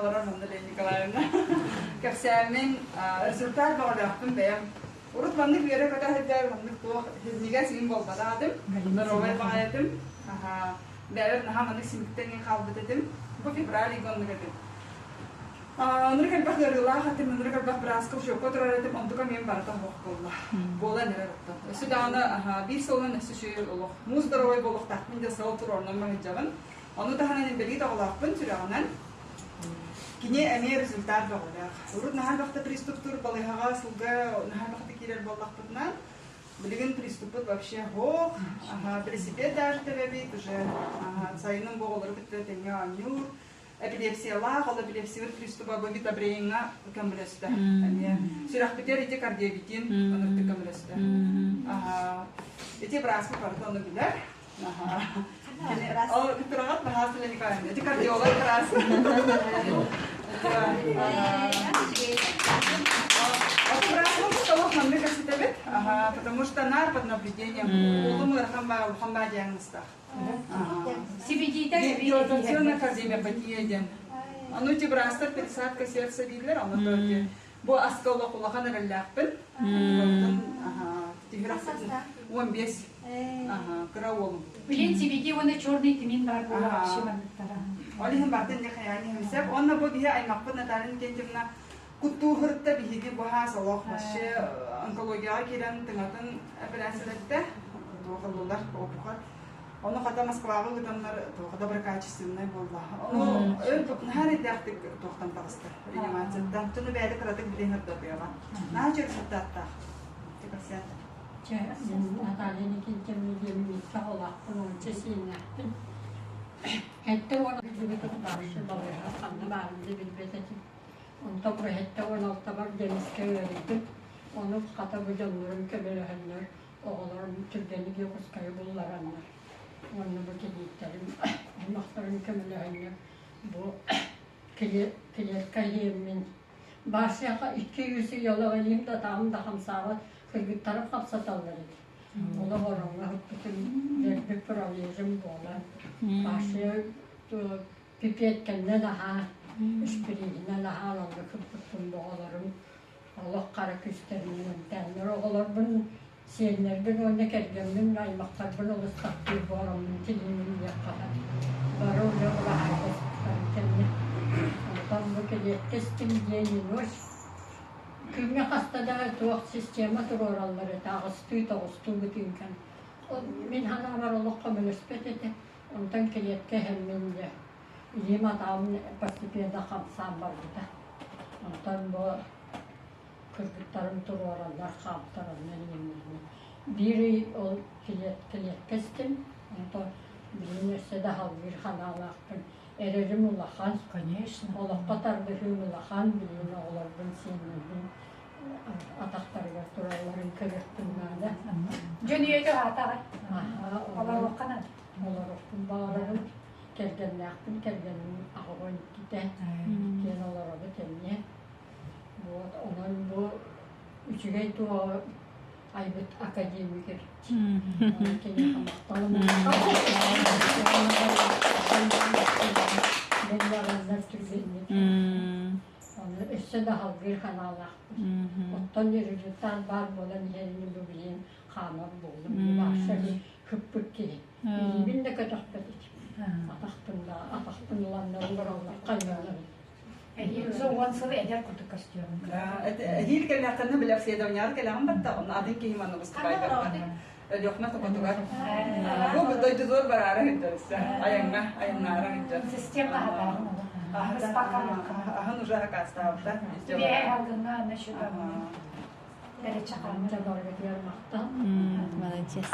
олорор манна Лена Николаевна. Кэпсээммин результат бөҕөлөөхпүн бэйэм. Урут маннык үөрэ-көтө сылдьар, маннык туох синньигэс иҥин буолбатах этим. Здоровай баҕайы этим. Бэйэбэр наһаа маннык симиктэн иҥин хаалбыт этим. Бу февраль ыйга оннук этим. Ынырык элбэх ыарыылаах этим, ынырык элбэх бырааска учуокка турар этим, онтукам иһин барыта суох буолла. Буолан эрэр оттон. Өссө даҕаны биир сылынан өссө үчүгэй олох. Муус здоровай буолуохтаахпын диэн сыл туруорунан сылдьабын. Ону таһынан инбэлиит оҕолоохпун сүрэҕинэн. Кини эмиэ результат бөҕөлөөх. Урут наһаа элбэхтэ приступтуур балыыһаҕа сылга наһаа элбэхтэ киирэр буоллахпытына, билигин приступпут вообще суох. Велосипед даже тэбэбит, уже сайынын бу оҕолору кытта тэҥҥэ оонньуур. Эпилепсиялаах, ол эпилепсиябыт пристуба бу витабрейҥҥа көмөлөстө. Эмиэ сүрэхпитигэр ити кардиобитин ыныртык көмөлөстө. Ити бырааспыт барыта ону билэр. Ол кытыраҕат баһаас Лена Николаевна. Ити кардиолог быраас. Бырааспыт маннык кэпсэтэбит, потому что наар под наблюдением. Уолум ыарахан баа, улахан баа диагнозтаах. Сибидиитэ Дилатационная кардиомиопатия диэн. Ону ити быраастар пересадка сердца дииллэр, ону то ити бу аска олох улахан эрэллээхпин. 15 кыра уолум. Билин CBD уонна черный тмин баар буола вообще манныктара. Ол иһин бартын дьэ хайаан иһимсэп. Онно бу биһи аймахпыт Наталья Никитьевна куттууһурта биһиги бу олох вообще онкологияҕа киирэн тыҥатын операциялатта. Туох ыллылар, опухоль. Ону хата Москваҕа ыытаннар туох доброкачественнай буолла. Ону өр наһаа эрэйдээхтик туохтан таҕыста реанимацияттан. Туну бэйэтэ кыратык билэн ырдатыаҕа. Наһаа чөрүсүттааттаах. Тикасят. Чэ, Наталья Никитична диэн миэхэ олаахпын уонча сиэннээхпин. Сэттэ уон билбитим барышы балыыһа ханна баарын да билбэт этим. Онтон бу 76-бар Денискэ ыарыйдым. Ону хата бу дьоннорум көмөлөһөннөр, оҕолорум түргэнник Якутскайы буллараннар уонна бу кийииттэрим, аймахтарым көмөлөһөннөр бу клетка иһиэммин Башняха 200 ыйалаҕыйым да таам да хамсаабат кыргыттарым хамсаталлар эбит. Олох ороҥҥо сыппытым дэлби парализм буолан башня пипеткэннэн аһаа, испирииһинэн аһаан онно кырбыппын оҕолорум олох хара күстэринэн эмтээннэр оҕолорбун сиэннэрбин уонна кэргэммин аймахтарбын олус таптыыр буоламмын тилинним диэххэ бары уже улахан сыттарын кэннэ онтон бу килиэккэ истим диэн ночь күҥҥэ хаста да туох система туруораллар этэ аҕыстыы тоҕустуу бытыыҥкан мин санаабар олох көмөлөспөт этэ онтон килиэккэ иһэммин дьэ илиим атаҕым постепенно хамсаан барбыта онтон бу кыргыттарым туруораллар, хаамтараллар иҥиннэринэ. Биир ый ол килиэккэ истим, онтон билигин өссө да аһалгыыр санаалаахпын. Эрэлим улахан, Конечно. олоххо тардыһыым улахан, билигин оҕолорбун, сиэннэрбин атахтарыгар туралларын көрүөхпүн наада. Дьон үйэтэ аатаҕай. Аһаа, Олоруохха наада. олоруохпун баҕарабын. Кэргэннээхпин, кэргэним аҕабын иккитэ. Иккиэн олоробут эмиэ. Вот онон бу үчүгэй туоҕу айбыт академик эбит. Онон киниэхэ махталым Биллэҕиннэр түргэнник. Ону өссө да салгыыр санаалаахпын. Оттон результат баар буолан иһэрин бу билигин хаамар буоллум. Баахса хыппыт киһи. Илиибин да көтөхпөт этим. Атахпын да атахпын ыланнар олороллор хайыылар. Эһиил 10 сыл эдэр курдук көстүөҕүм. Эһиил кэллэххинэ били обследованиеҕар кэлэҕин батта, онно атын киһи манна выступайдарга. Өлүөхүмэ токотугар. Бу дойдутугар бараары сылдьар өссө. Айаҥҥа, айаннаары сылдьар. Система аһатааҕын Аһын уже акаастаабыта. Бэйэ алгыҥҥа насчет Молодец.